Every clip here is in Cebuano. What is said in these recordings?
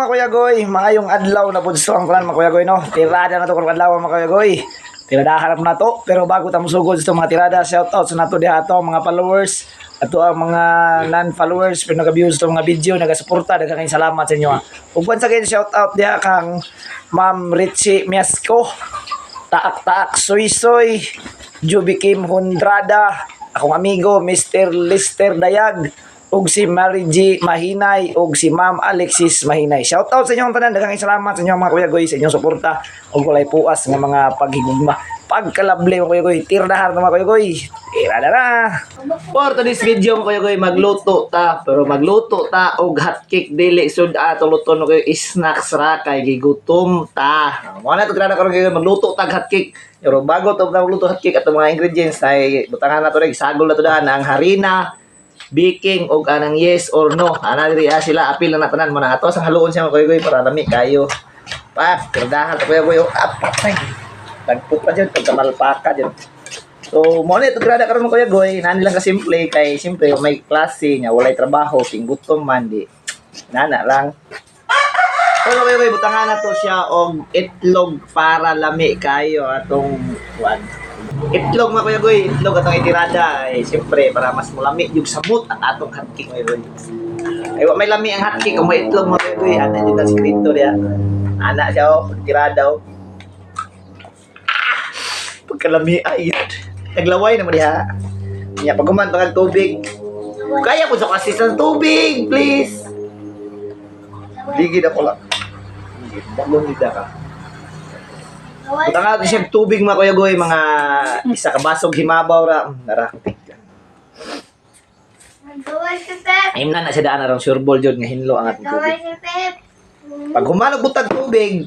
Mga Kuya Goy, maayong adlaw na pud ang tanan, mga Kuya Goy, no. Tirada na to karong adlaw, mga Kuya Goy. Tiradahan na po nato, pero bago ta mosugod sa mga tirada, shout out sa nato diha ato mga followers, ato ang mga non-followers pero nag-views sa mga video, nagasuporta, daghang kayong salamat sa inyo, ha. Ug once again, shout out diha kang Ma'am Richie Miasco, Taak Taak Soy Soy, Juby Kim Hondrada, akong amigo Mr. Lister Dayag, ug si Mary G. Mahinay, ug si Ma'am Alexis Mahinay. Shout out sa inyong tanan, daghang salamat sa inyong mga Kuya Goy sa inyong suporta ug walay puas nga mga paghigugma. Pagkalable, mga Kuya Goy, tiradahan mga Kuya Goy. Tirada na. For today's video, mga Kuya Goy, magluto ta. Pero magluto ta og hotcake, dili sud ato luto no kayo, snacks ra kay gigutom ta. Mo na to tirada karon kayo, magluto ta og hotcake. Pero bago to magluto hotcake, ato mga ingredients ay butangan na to rin, sagol na to daan ang harina, baking og anang yes or no. Ana diri ah, sila apil na tanan mo na ato sang haluon siya, mga Kuya Goy, para lami kayo. Pak, tiradahan ta, Kuya Goy. Oh, ah, patay. Tagpo pa dyan, pagkamalpaka dyan. So, mo na ito tirada karon, mga Kuya Goy, nani lang kasimple kay simple may klase nga walay trabaho, gutom man di. Nana lang. So, mga Kuya Goy, butangan na to siya og itlog para lami kayo atong kuan. Itlog, mga Kuya Goy, itlog atong itirada ay siyempre para mas mulami yung samot at atong hotcake, mga Kuya Goy. Ay wa may lami ang hotcake kung may itlog, mga Kuya Goy, ana jud ang sekreto diya. Ana siya oh, pagtirada oh. Ah, pagkalami ay naglaway na mo diha. Nya pag human pag tubig. Kaya po sa kasi sa tubig, please. Ligid ako lang. Balon nida ka. Butang natin siya tubig, mga Kuya Goy, mga isa ka basog himabaw ra. Nara. Nagaway si Pep. Ayun na na siya daan arang sureball jud nga hinlo ang atong Nagaway tubig. si Pep. Pag humalog butag tubig,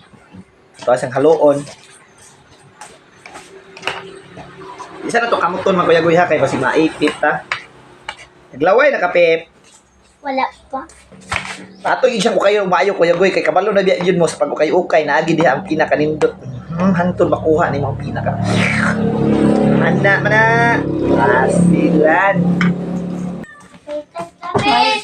tapos ang haluon. Isa na to kamuton, mga Kuya Goy, ha, kay basi maipit ta. Naglaway na ka, Pep. Wala pa. Ato yun siyang ukayo maayo, Kuya Goy, kay kabalo na biya yun mo sa pag-ukay-ukay naagi diha ang pinakanindot. Hantol makuha ni mga pinaka. Ana mana. Asilan. Pep.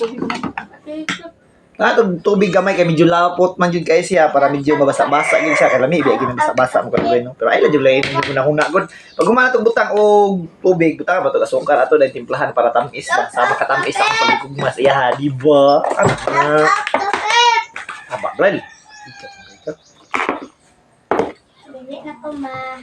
Ato tubig gamay kay medyo lapot man jud kay siya para medyo mabasa-basa gyud siya kay lami biya gyud basa-basa mo Kuya Goy, no. Pero ay la jud lain huna-huna gud. Pag humana tong butang og tubig, butang ba to asukar ato dahil timplahan para tamis ba. Sama katamis ang pagigugma sa iya, di ba? Ana. Pep. Aba, brel. Dili na ko ma.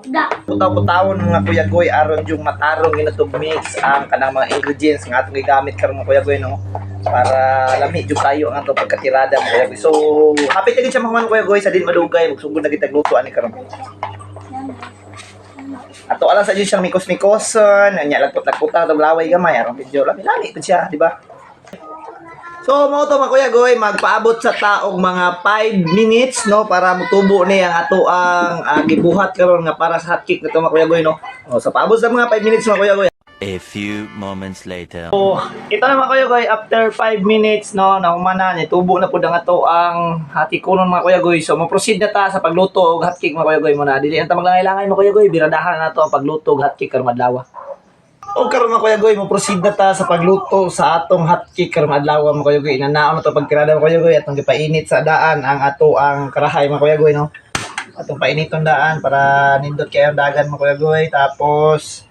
Da. Putaw-putawon, mga Kuya Goy, aron yung matarong ginatog mix ang kanang mga ingredients nga atong gigamit karon, mga Kuya Goy, no, para lami jud kayo ang atong pagkatirada, mga Kuya Goy. So hapit na gid siya mahuman, Kuya Goy, sa din madugay magsugod na gid tagluto ani karon. Ato alang sa jud siyang mikos-mikoson nya, lagpot-lagputan atong laway gamay aron medyo lami-lami pud siya, di ba? So mo to, mga Kuya Goy, magpaabot sa taog mga 5 minutes, no, para mutubo ni ang ato ang gibuhat karon nga para sa hotcake na to, mga Kuya Goy, no. O, sa paabot sa mga 5 minutes, mga Kuya Goy. A few moments later. So, ito na, mga Kuya Goy, after 5 minutes, no, nahuman na, nitubo na pud ang ato ang hatikunon, mga Kuya Goy. So mo-proceed na ta sa pagluto og hotcake, mga Kuya Goy, mo na. Dili na ta maglangay-langay, mga Kuya Goy, biradahan na to ang pagluto og hotcake karong adlaw. O karon, mga Kuya Goy, mo-proceed na ta sa pagluto sa atong hotcake karong adlaw, mga Kuya Goy. Inanaon na to pagtirada, mga Kuya Goy, atong gipainit sa daan ang ato ang karahay, mga Kuya Goy, no. Atong painiton daan para nindot kayo ang dagan, mga Kuya Goy. Tapos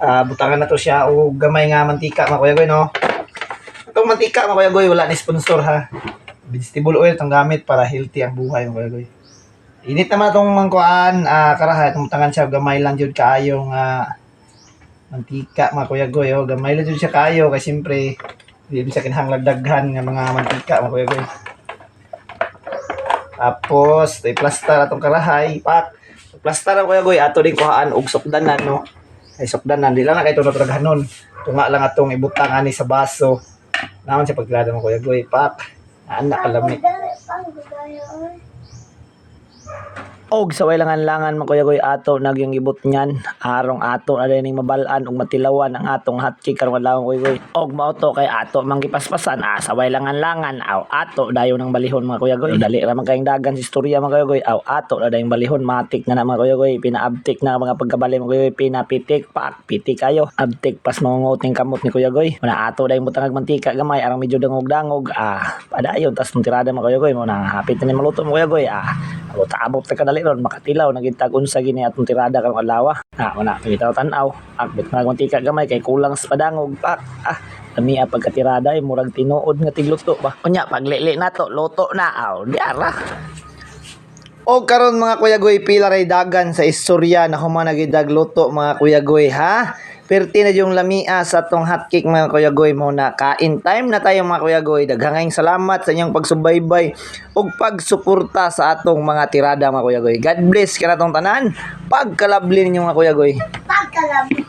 butangan na to siya og gamay nga mantika, mga Kuya Goy, no. Itong mantika, mga Kuya Goy, wala ni sponsor ha. Vegetable oil itong gamit para healthy ang buhay, mga Kuya Goy. Init naman itong mangkuan, karahay, itong butangan siya gamay lang jud kaayo nga mantika, mga Kuya Goy, oh. Gamay lang jud siya kaayo kay siyempre di siya kinahanglan daghan nga mga mantika, mga Kuya Goy. Tapos, i-plaster atong karahay, pak. Plaster ang Kuya Goy, ato din kuhaan og sukdanan, no. Ay sukdanan, di lang na kay ito hanon. Tunga lang atong ibutang ani sa baso. Naman siya pagklada mo, Kuya Goy, pak. Ana kalami. Og sa way langan-langan, mga kuya goy, ato nagyong gibot niyan arong ato na ning mabalaan ug matilawan ang atong hotcake karong adlaw, kuya goy. Og mao to kay ato mang gipaspasan, sa way langan-langan, aw ato dayon ang balihon, mga kuya goy. Dali ra man kayong dagan sa istorya, mga kuya goy. Aw ato na dayong balihon, matik na na, mga kuya goy, pinaabtik na mga pagkabali, mga kuya goy, pinapitik pak pitik kayo abtik pas mangunguting kamot ni kuya goy. Muna ato dayong butangag mantika gamay arang medyo dangog-dangog, padayon tas mong tirada, mga kuya goy. Mo na hapit na ni maluto, mga kuya goy. Abot-abot ta kadali ron makatilaw nagintag unsa gini atong tirada karong adlaw. Una kita tan-aw akbit mga mantika gamay kay kulang sa padangog pak. Lami pagkatirada ay murag tinuod nga tigluto ba. Unya paglili nato, luto na, aw di ara. O karon, mga kuya goy, pila ray dagan sa istorya na human nagidagluto, mga kuya goy, ha. Perti na yung lamia sa atong hotcake, mga kuya goy. Mo na kain time na tayo, mga kuya goy. Daghang salamat sa inyong pagsubaybay ug pagsuporta sa atong mga tirada, mga kuya goy. God bless kanatong tanan. Pagkalabli ninyo, mga kuya goy. Pagkalabli.